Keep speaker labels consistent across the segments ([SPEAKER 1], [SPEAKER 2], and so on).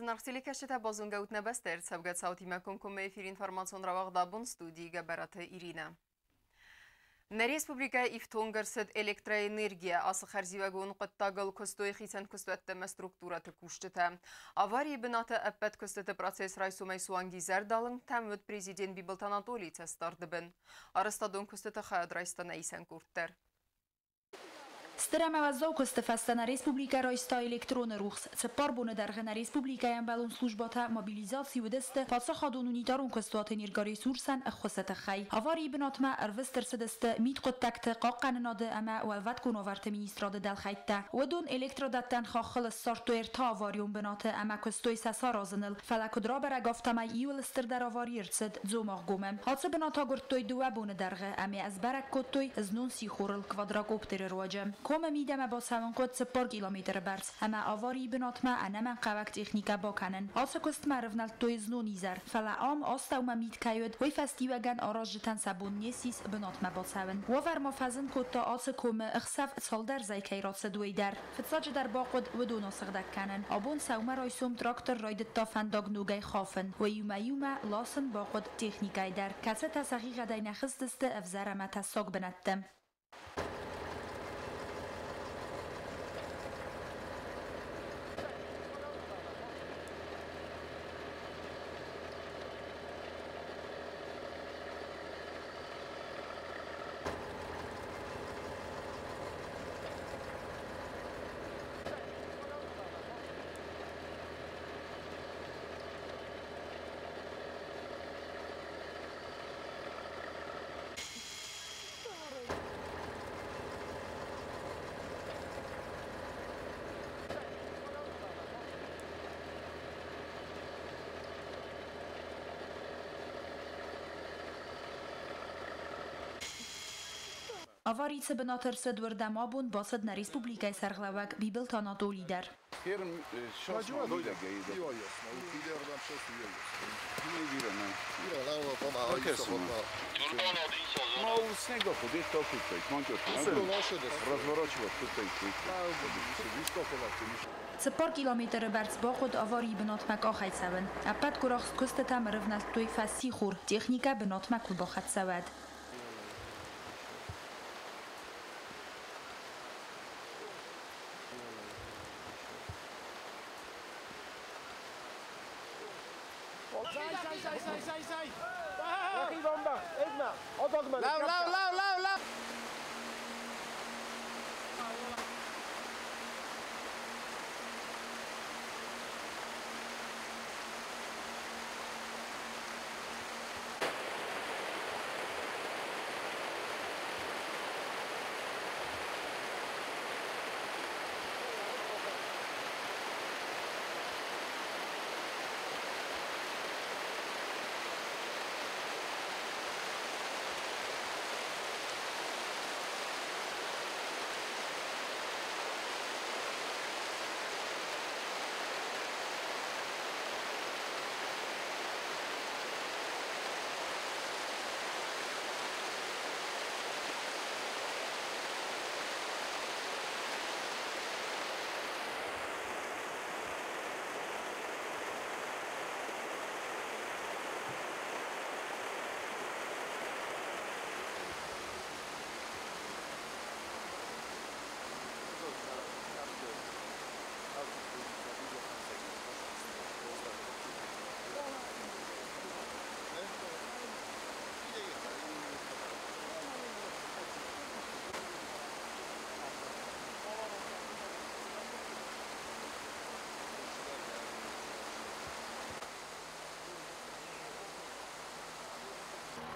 [SPEAKER 1] Зынаргъ телекӕсджытӕ, базонгӕ ут нӕ бӕстӕйы ӕрцӕугӕ цаутимӕ комкоммӕ эфир информацион рауагъд «Абон», студийы Гӕбӕраты Иринӕ. Нӕ республикӕ ифтонг ӕрцыд электроэнергийӕ. Ацы хӕрзиуӕгон хъуыддагыл куыстой хицӕн куыстуӕтты ӕмӕ структурӕты кусджытӕ. Аварийы бынаты ӕппӕт куыстыты процесс райсомӕй суанг изӕрдалынгтӕм уыд президент Бибылты Анатолийы цӕстдарды бын. Арӕзтадон куыстыты хайад райста нӕ исӕн къорд дӕр.
[SPEAKER 2] Стыр ӕмӕ уӕззау куысты фӕстӕ нӕ республикӕ райста электроны рухс. 4 боны дӕргъы нӕ республикӕйы ӕмбӕлон службӕтӕ мобилизаци уыдысты паддзахадон унитарон куыстуат «Энергоресурс»-ӕн ӕххуысы тыххӕй. Аварийы бынатмӕ ӕрвыст ӕрцыдысты мидхъуыддӕгты, хъахъхъӕнынады ӕмӕ уӕлвӕткон уавӕрты министрады дӕлхӕйттӕ. Уыдон электродӕттӕн хаххыл ссардтой ӕртӕ аварион бынаты ӕмӕ куыстой сӕ саразыныл. Фӕлӕ куыд рабӕрӕг, афтӕмӕй иуыл стырдӕр авари ӕрцыд Дзомагъгомы. Ацы бынат агуырдтой 2 боны дӕргъы ӕмӕ сбӕрӕг кодтой знон сихорыл квадрокоптеры руаджы. Комы мидӕмӕ бацӕуын хъуыд 4 километры бӕрц ӕмӕ аварийы бынатмӕ ӕнӕмӕнгхъӕуӕг техникӕ бакӕнын. Ацы куыстмӕ ӕрывнӕлдтой знон изӕр, фӕлӕ ам астӕумӕ мит кӕй уыд, уый фӕстиуӕгӕн аразджытӕн сӕ бон не ссис бынатмӕ бацӕуын. Уавӕр ма фӕзын кодта, ацы комы ӕхсӕв цалдӕр зӕй кӕй рацыд, уый дӕр. Фыццаджыдӕр бахъуыд уыдон асыгъдӕг кӕнын. Абон сӕумӕрайсом трактор райдыдта фӕндаг ногӕй хафын. Уыимӕ иумӕ ласын бахъуыд техникӕйы дӕр, кӕцытӕ сӕхигъӕдӕй нӕ хызтысты ӕвзӕр ӕмӕ тӕссаг бынӕтты. Аварийы цы бынат ӕрцыд, уырдӕм абон бацыд нӕ республикӕйы сӕргълӕууӕг Бибылты Анатоли дӕр. 4 километры бӕрц бахъуыд аварийы бынатмӕ къахӕй цӕуын. Ӕппӕт гуырахст куыстытӕм ӕрывнӕлдтой фӕссихор, техникӕ бынатмӕ куы бахӕццӕ уӕд.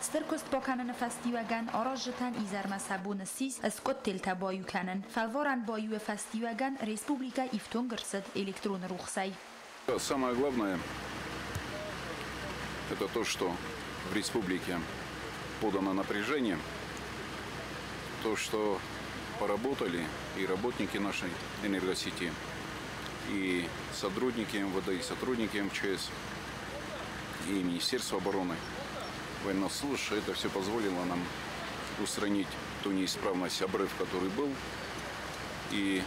[SPEAKER 2] Стыр куыст бакӕныны фӕстиуӕгӕн аразджытӕн изӕрмӕ сӕ бон ссис скъуыдтелтӕ баиу кӕнын. Фӕлварӕн баиуы фӕстиуӕгӕн республикӕ ифтонг ӕрцыд электроны рухсӕй.
[SPEAKER 3] Самое главное это то, что в республике подано напряжение, то, что поработали и работники нашей энергосети, и сотрудники МВД, и сотрудники МЧС, и Министерство обороны, военнослужащие. Это все позволило нам устранить ту неисправность, обрыв, который был. И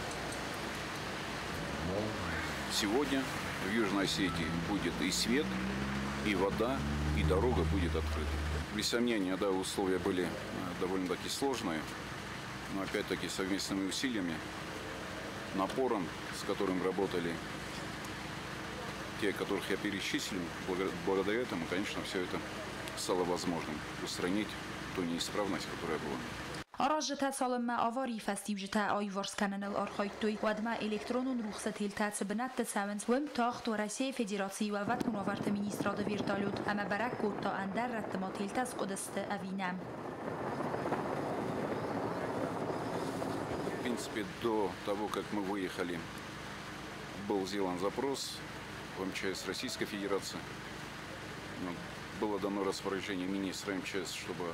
[SPEAKER 3] сегодня В Южной Осетии будет и свет, и вода, и дорога будет открыта. Без сомнения, да, условия были довольно-таки сложные, но опять-таки совместными усилиями, напором, с которым работали те, которых я перечислил, благодаря этому, конечно, все это стало возможным устранить ту неисправность, которая была.
[SPEAKER 2] Аразджытӕ цалынмӕ аварийы фӕстиуджытӕ аиуварс кӕныныл архайдтой, уӕдмӕ электронон рухсы телтӕ цы бынӕтты цӕуынц, уым тахт Уӕрӕсейы Федерацийы Уӕлвӕткон уавӕрты министрады вертолет ӕмӕ бӕрӕг кодта, ӕндӕр рӕтты ма телтӕ скъуыд сты ӕви нӕ.
[SPEAKER 3] В принципе, до того, как мы выехали, был сделан запрос в МЧС Российской Федерации. Было дано распоряжение министра МЧС, чтобы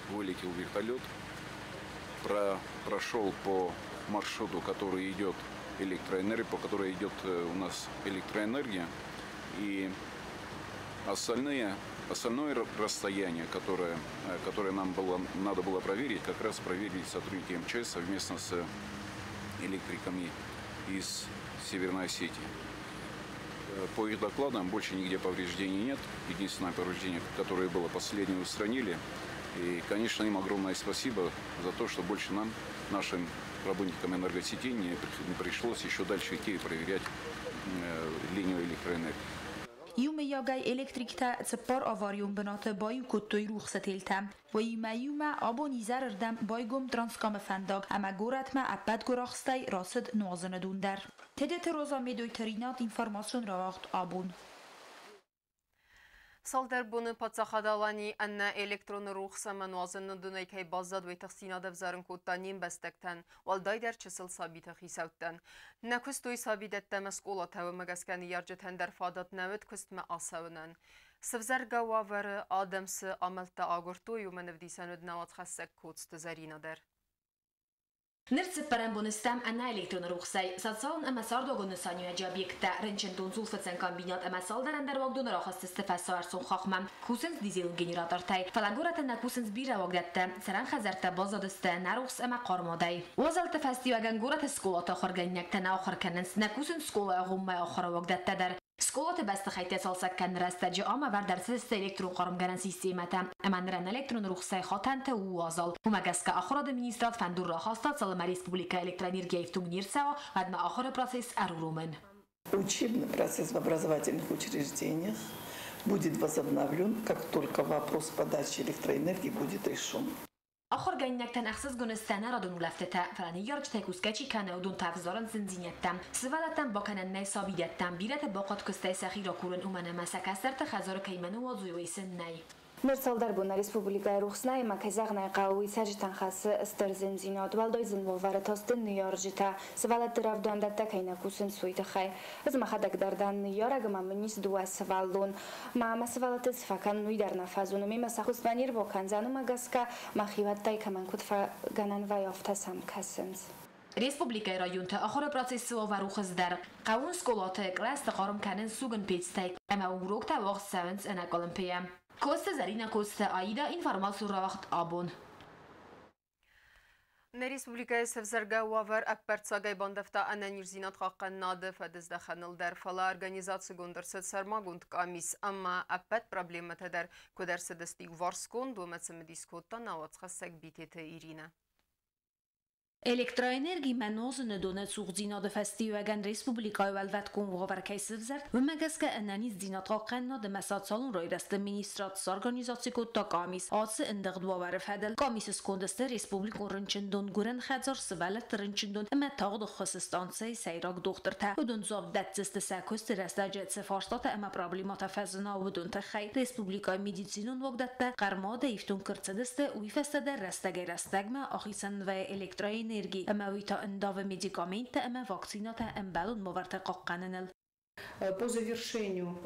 [SPEAKER 3] вылетел вертолет, прошел по маршруту, который идет электроэнергия, по которой идет у нас электроэнергия, и остальное расстояние, которое нам надо было проверить, как раз проверили сотрудники МЧС совместно с электриками из Северной Осетии. По их докладам больше нигде повреждений нет. Единственное повреждение, которое было последнее, устранили. И, конечно, им огромное спасибо за то, что больше нам, нашим работникам энергосетей, не пришлось еще дальше идти и проверять линию электроэнергии.
[SPEAKER 2] Иумӕйагӕй электриктӕ цыппар аварион бынаты баиу кодтой рухсы телтӕ. Уыимӕ иумӕ абон изӕрырдӕм байгом Транскамы фӕндаг ӕмӕ горӕтмӕ ӕппӕт гуырахстӕй рацыд нуазыны дон дӕр. Тедеты Роза, Медойты Ринат, информацион рауагъд абон.
[SPEAKER 1] Цалдӕр боны паддзахад Алани ӕнӕ электроны рухс ӕмӕ нуазыны донӕй кӕй баззад, уый тыхстдзинад ӕвзарын кодта не мбӕстӕгтӕн, уӕлдайдӕр чысыл сабиты хицӕуттӕн. Нӕ куыстой сабидӕттӕ ӕмӕ скъолатӕ, уымӕ гӕсгӕ ныййарджытӕн дӕр фадат нӕ уыд куыстмӕ ацӕуынӕн. Сывзӕргӕ уавӕры адӕм цы амӕлттӕ агуырдтой, уымӕн ӕвдисӕн уыд нӕ уацхӕссӕг Коцты Зӕринӕ дӕр.
[SPEAKER 4] Ныр цыппӕрӕм бон стӕм ӕнӕ электроны рухсӕй. Социалон ӕмӕ цардуагон нысаниуӕджы объекттӕ, рынчындон, дзулфыцӕн комбинат ӕмӕ цалдӕр ӕндӕр уагдоны рахызтысты фӕсарцон хахмӕ. Кусынц дизелон генератортӕй. Фӕлӕ горӕты нӕ кусынц бирӕ уагдӕттӕ. Цӕрӕн хӕдзӕрттӕ баззадысты ӕнӕ рухс ӕмӕ хъӕрмадӕй. Уазӕлтты фӕстиуӕгӕн горӕты скъолаты ахуыргӕнинӕгтӕ нӕ ахуыр кӕнынц. Нӕ кусынц скъолайы агъоммӕ ахуыры уагдӕттӕ дӕр. Скъолаты бӕстыхӕйттӕ цалцӕг кӕныны рӕстӕджы ам ӕвӕрд ӕрцыдысты электрон хъармгӕнӕн системӕтӕ. Ӕмӕ ныр ӕнӕ электрон рухсӕй хатӕнты у уазал. Уымӕ гӕсгӕ ахуырады министрад фӕндур рахаста, цалынмӕ республикӕ электроэнергийӕ ифтонг не рцӕуа, уӕдмӕ ахуыры процесс ӕруромын.
[SPEAKER 5] Учебный процесс в образовательных учреждениях будет возобновлен, как только вопрос подачи электроэнергии будет решен.
[SPEAKER 4] Ахуыргӕнинӕгтӕн ӕхсызгон сты ӕнӕрадон улӕфтытӕ, фӕлӕ ныййарджытӕй кусгӕ чи кӕны, уыдон та ӕвзарынц зындзинӕдтӕ. Сывӕллӕттӕн бакӕнӕн нӕй сабидӕттӕм, бирӕтӕ бахъуыд куыстӕй сӕхи ракурын, уымӕн ӕмӕ сӕ кӕстӕрты хӕдзары кӕимӕ ныууадзой, уый сын нӕй.
[SPEAKER 6] Ныр цалдӕр бон нӕ республикӕйы рухс нӕй ӕмӕ, кӕй зӕгъын ӕй хъӕуы, уый цӕрджытӕн хӕссы стыр зындзинад. Уӕлдай зын уавӕры та сты ныййарджытӕ, сывӕллӕтты рӕвдауӕндӕттӕ кӕй нӕ кусынц, уый тыххӕй. Ӕз мӕхӕдӕг дӕр дӕн ныййарӕг ӕмӕ мын ис дыууӕ сывӕллон. Мӕ мӕ сывӕллӕтты цы фӕкӕнын, уый дӕр нӕ фӕзоны. Мемӕ сӕ куыстмӕ не рбакӕндзӕн, уымӕ гӕсгӕ мӕхиуӕттӕй кӕмӕн куыд фӕгӕнӕн вӕййы, афтӕ сӕм кӕсынц.
[SPEAKER 4] Республикӕйы районты ахуыры процессы уавӕр у хуыздӕр. Хъӕууон скъолаты кълӕсты хъарм кӕнынц сугын пецтӕй ӕмӕ уроктӕ уагъд цӕуынц ӕнӕкъуылымпыйӕ. Коцты Зӕринӕ, Коцты Аида, информацион рауагъд абон.
[SPEAKER 1] Нӕ республикӕйы сӕвзӕргӕ уавӕр ӕппӕрццагӕй бандӕвта ӕнӕниздзинад хъахъхъӕнынады фӕдыздӕхӕныл дӕр, фӕлӕ организацигонд ӕрцыд сӕрмагонд къамис ӕмӕ ӕппӕт проблемӕтӕ дӕр куыд ӕрцыдысты иуварсгонд, уымӕ цымыдис кодта нӕ уацхӕссӕг Битеты Иринӕ.
[SPEAKER 7] Электроэнергимӕ нозыны доны цухдзинады фӕстиуӕгӕн республикӕйы уӕлвӕткон уавӕр кӕй сывзӕрд, уымӕ гӕсгӕ ӕнӕниздзинад хъахъхъӕнынад ӕмӕ социалон райрӕзты министрад сорганизаци кодта къамис ацы ӕндыгъд уавӕры фӕдыл. Къамисы сконды сты республикон рынчындон, гуырӕн хӕдзар, сывӕллӕтты рынчындон ӕмӕ тагъд ӕххуысы станцӕйы сӕйраг дохтыртӕ. Уыдон дзуапп дӕтдзысты сӕ куысты рӕстӕджы цы фарстатӕ ӕмӕ проблемӕтӕ фӕзына, уыдон тыххӕй. Республикӕйы медицинон уагдӕттӕ хъӕрмадӕй ифтонг куы рцыдысты, уый фӕстӕ дӕр рӕстӕгӕй-рӕстӕгмӕ ахицӕн вӕййы электроэнерги ӕмӕ уый та ӕндавы медикаменттӕ ӕмӕ вакцинӕтӕ ӕмбӕлон уавӕрты хъахъхъӕныныл.
[SPEAKER 8] По завершению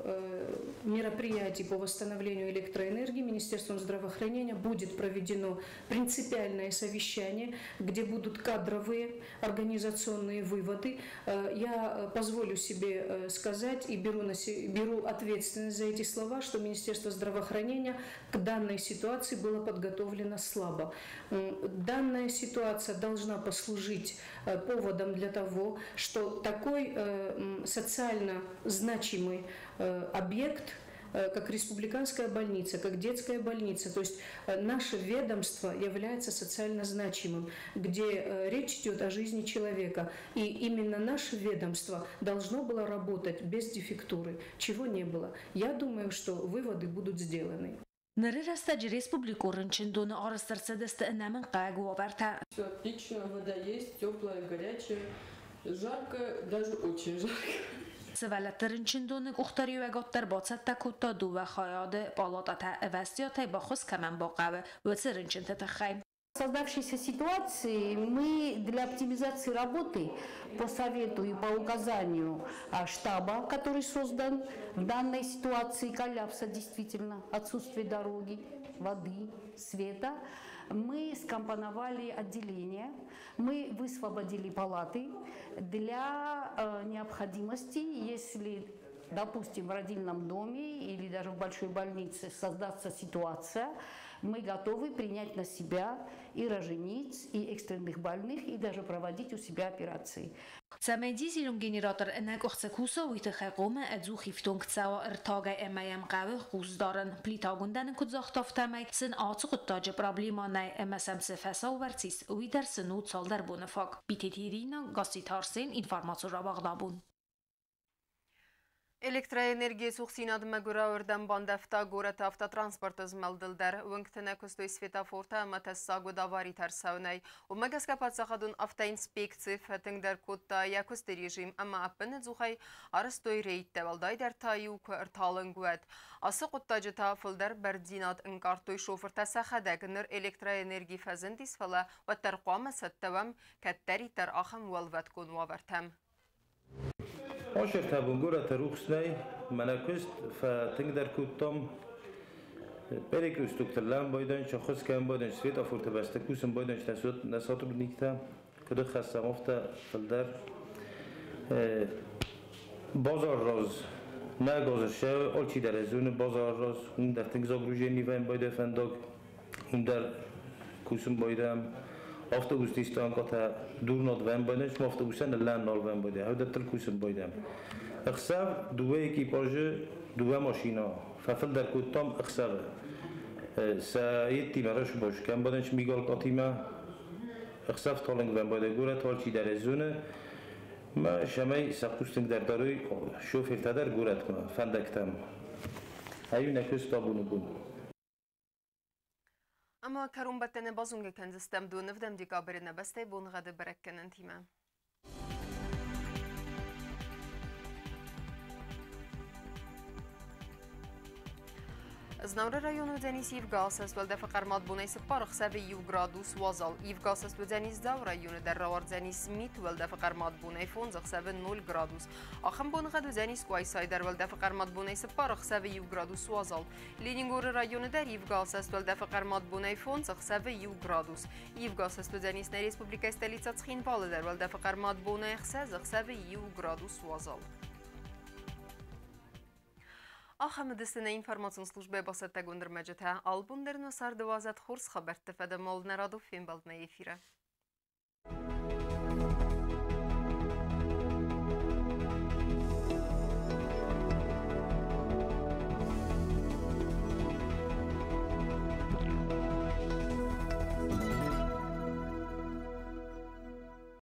[SPEAKER 8] мероприятий по восстановлению электроэнергии Министерством здравоохранения будет проведено принципиальное совещание, где будут кадровые организационные выводы. Я позволю себе сказать и беру ответственность за эти слова, что Министерство здравоохранения к данной ситуации было подготовлено слабо. Данная ситуация должна послужить поводом для того, что такой социально значимый объект, как республиканская больница, как детская больница. То есть наше ведомство является социально значимым, где речь идет о жизни человека. И именно наше ведомство должно было работать без дефектуры, чего не было. Я думаю, что выводы будут сделаны.
[SPEAKER 7] Ныры рӕстӕджы республикон рынчындоны арӕзт ӕрцыдысты ӕнӕмӕнгхъӕуӕг уавӕртӕ.
[SPEAKER 9] Все отлично, вода есть, теплая, горячая, жарко, даже очень жарко.
[SPEAKER 7] Сывӕллӕтты рынчындоны къухдариуӕгад дӕр бацӕттӕ кодта дыууӕ хайады палатӕтӕ ӕвӕстиатӕй баххуыс кӕмӕн бахъӕуы, уыцы рынчынты тыххӕй.
[SPEAKER 10] В создавшейся ситуации мы для оптимизации работы по совету и по указанию штаба, который создан в данной ситуации коллапса, действительно, отсутствие дороги, воды, света, мы скомпоновали отделение, мы высвободили палаты для необходимости, если, допустим, в родильном доме или даже в большой больнице создастся ситуация, мы готовы принять на себя и рожениц, и экстренных больных, и даже проводить у себя операции.
[SPEAKER 7] Цӕмӕй дизелон генератор ӕнӕкъуыхцы куса, уый тыххӕй хъуамӕ ӕдзух ифтонг цӕуа ӕртагӕй ӕмӕ йӕм хъӕуы хъус дарын. Плитагондӕн куыд загъта, афтӕмӕй сын ацы хъуыддаджы проблемӕ нӕй ӕмӕ сӕм цы фӕсаувӕрц ис, уый дӕр сын у цалдӕр боны фаг. Битеты Ирина, Гасситы Арсен, информацион рауагъд абон.
[SPEAKER 1] Электроэнергийы цухдзинад мӕгуырауӕрдӕм бандӕвта горӕты автотранспорты змӕлдыл дӕр. Уынгты нӕ куыстой светофортӕ ӕмӕ тӕссаг уыд аваритӕ ӕрцӕуынӕй. Уымӕ гӕсгӕ паддзахадон автоинспекци фӕтынгдӕр кодта йӕ куысты режим ӕмӕ ӕппынӕдзухӕй арӕзтой рейдтӕ, уӕлдайдӕр та-иу куы ӕрталынг, уӕд. Ацы хъуыддаджы та фылдӕр бӕрндзинад ӕнкъардтой шофыртӕ сӕхӕдӕг. Ныр электроэнерги фӕзындис, фӕлӕ уӕддӕр хъуамӕ цӕттӕ уӕм кӕддӕриддӕр ахӕм уӕлвӕткон уавӕртӕм.
[SPEAKER 11] Ошерта бунгора рухснай манакуст фатингдар куттам перекресток бойдан чохускан бойдан светофор табастакусен бойдан тасот насотрудникта куды хасамофта филдар базар раз на газше олчи дар зон базар раз ун дар тинг загружени вен бойда фендаг ун дар кусен бойдам автобус дистанката дурнад вен бойдан шм автобусен лан нал вен бойда хавда тил кусен бойдам اخسав دوه экипаж دوه ماشینا ففل در کتام اخسав سایت تیمرش باش کم بادنش میگال قاتیما اخسав تالنگ ون باید گوره تالچی در زونه ما شمای سقوستنگ در داروی شوفر تدر گورت کنم فندکتم ایو نکس تابونو بون
[SPEAKER 1] اما كرومبتن بازونگ كنزستم دو نفدم ديكابر نبسته بون غد بركن انتيما Знаура районы уыдзӕнис ивгӕ уӕлдӕфы хъӕрмад бонӕй 4 ӕхсӕвы 1 градус уазал. Ивгӕ уыдзӕнис Дзауы районы дӕр рауардзӕнис мит уӕлдӕфы хъӕрмад бонӕй 5 ӕхсӕвы 0 градус. Ахӕм боныгъӕд уыдзӕнис Къуайсайы дӕр уӕлдӕфы хъӕрмад бонӕй 4 ӕхсӕвы 1 градус уазал. Ленингоры районы дӕр ивгӕ уӕлдӕфы хъӕрмад бонӕй 5 ӕхсӕвы 1 градус. Ивгӕ уыдзӕнис нӕ республикӕйы столицӕ Цхинвалы дӕр уӕлдӕфы хъӕрмад бонӕй 6 ӕхсӕвы 1 градус уазал. Ахӕм информацион службӕ бацӕттӕгонд ӕрмӕджытӕ. Албон дӕр нӕ царды уадзӕд хорз хабӕртты фӕдыл Нарадов фембӕлдмӕ эфиры.